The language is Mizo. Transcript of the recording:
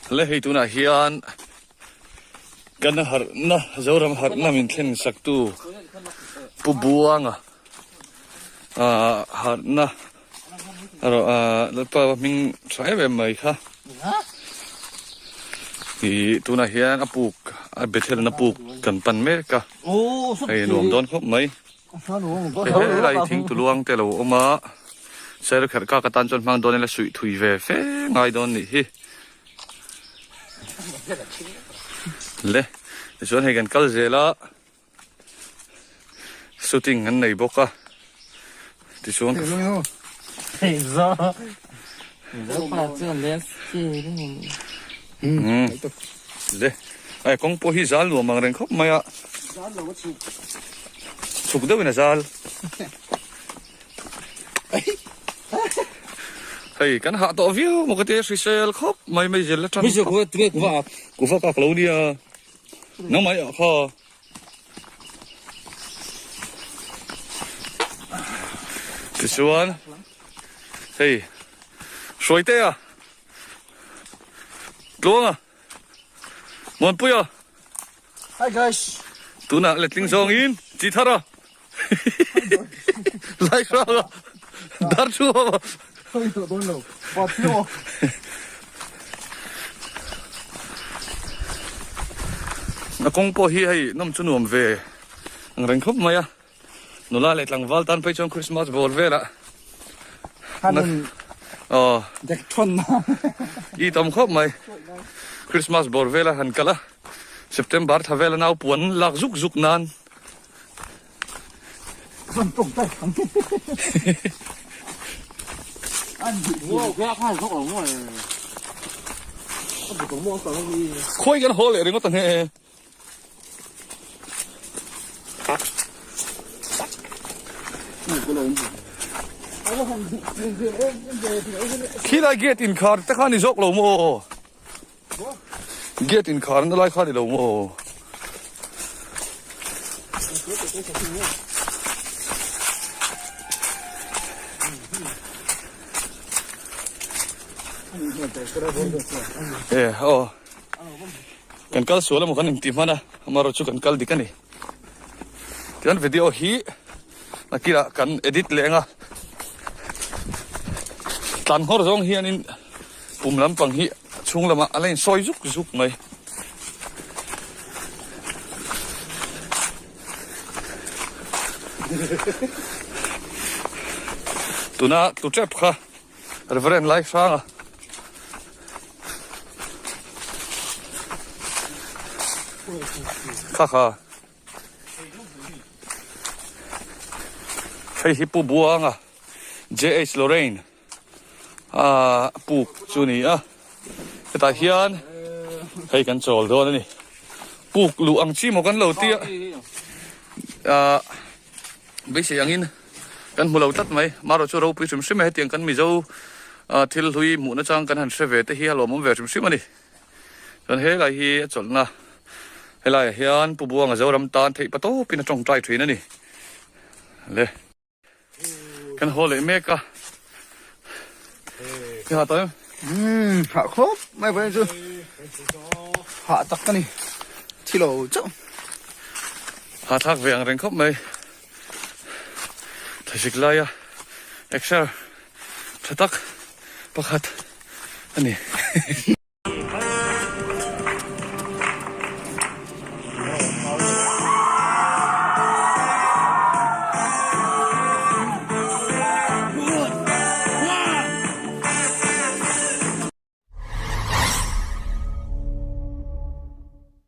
Le hei tunah hian kan harhna Zoram harhna min thlen sak tu Pu Buanga ah harhna erawh ah Lalpa hming tha em em mai kha ih tunah hian a puk a Bethel na puk kan pan mek a hei nuam dawn khawp mai. Helai thing tuluang te lo awm a, ser kherh kak atan chuan hmang dawn ila suih thui ve fe ngai dawn nih hi. Le, tichuan hei kan kal zel a, shooting an nei bawk a, tichuan Le, ai kawng pawh hi zal nuam ang reng khawp mai a. Chhuk deuhin a zal. Hei kan hah tawh viau maw ka tia hrisel khawp mai mai zel la tan. Kuva kak lo nia. Nangmah i ah kha. Tichuan hei Hruaitea Tluanga Muanpuia Hi guys Tunah letling zawngin chi thar a Lai hrang a Dar thu a A kawng pawh hi hei nawm chu nuam ve ang reng khawp mai a nula leh tlangval tan phei chuan Christmas bawr velah aw i tam khawp mai Christmas bawr vela han kal a September thla vela nau puan lak zuk zuk nan. Khawi kan haw leh ringawt ang he. Khilai gate inkhar te kha ni zawk lo maw? Gate inkhar na lai kha ni lo maw? E aw kan kal sual emaw kan inti hman a amaherawh chu kan kal dik a ni tichuan video hi nakirah kan edit leh ang a tlan nghawr zawng hianin Pum lampang hi chhung lamah a la insawi zuk zuk mai. Tuna tlu tep kha Reverend Lai Hranga kha kha hei hi Pu Buanga JH Lorraine a puk chu ni a hetah hian hei kan chawl dawn a ni puk luh ang chi maw kan lo tia ah beisei angin kan hmu lo tlat mai marawh chu ropui hrim hrim a hetiang kan mizo ah thil hlui hmuhna chang kan han hre ve te hi a lawmawm ve hrim hrim a ni chuan helai hi a chawlhna helaiah hian Pu Buanga Zoram tan theih patawpin a tawngtai thin a ni le. Kan haw leh mek a. Ti ha tawh em? Umm hah khawp mai vawiin chu hah tak ka ni thi lo chauh. Ha thlak ve ang reng khawp mai. Thaisik laia exer tha tak pakhat a ni.